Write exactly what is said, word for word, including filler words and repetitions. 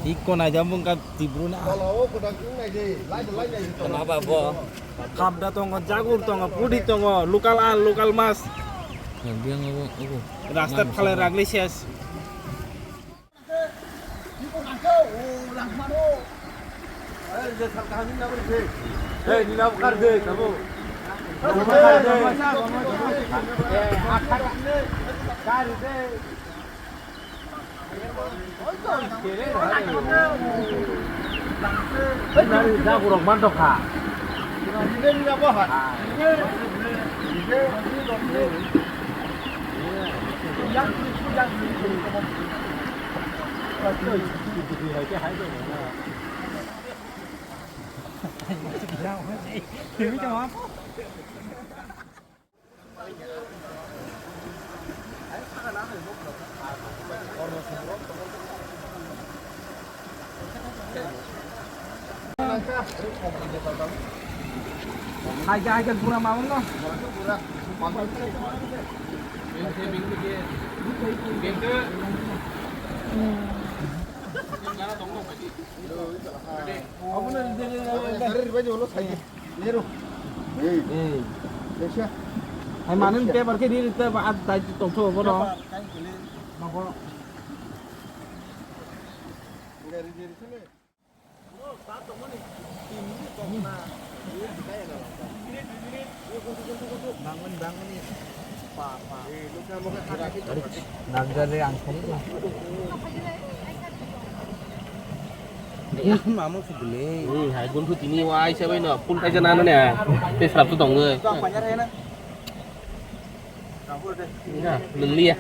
Ikko naijak bwngkha Tibruni. Bola o kwtal wng nai de, lai de, lai nai de. Tama ba bo. Khabda tongo, jagur tongo, pudi tongo, local al, local mas. Yang obo, obo. Rasta thalai ragli ses. Jakurok mantok kha. Hai, hai, pura mau no. Hai, manun paper ke diri ta ba at dai tong tho bono. Nogo. Nangkali ang song. Mamo sugule. Hmm, hai guntu tini wa ai sabai no, pun kai jana ne. Te srap tu tong ngai. Ya, leliya.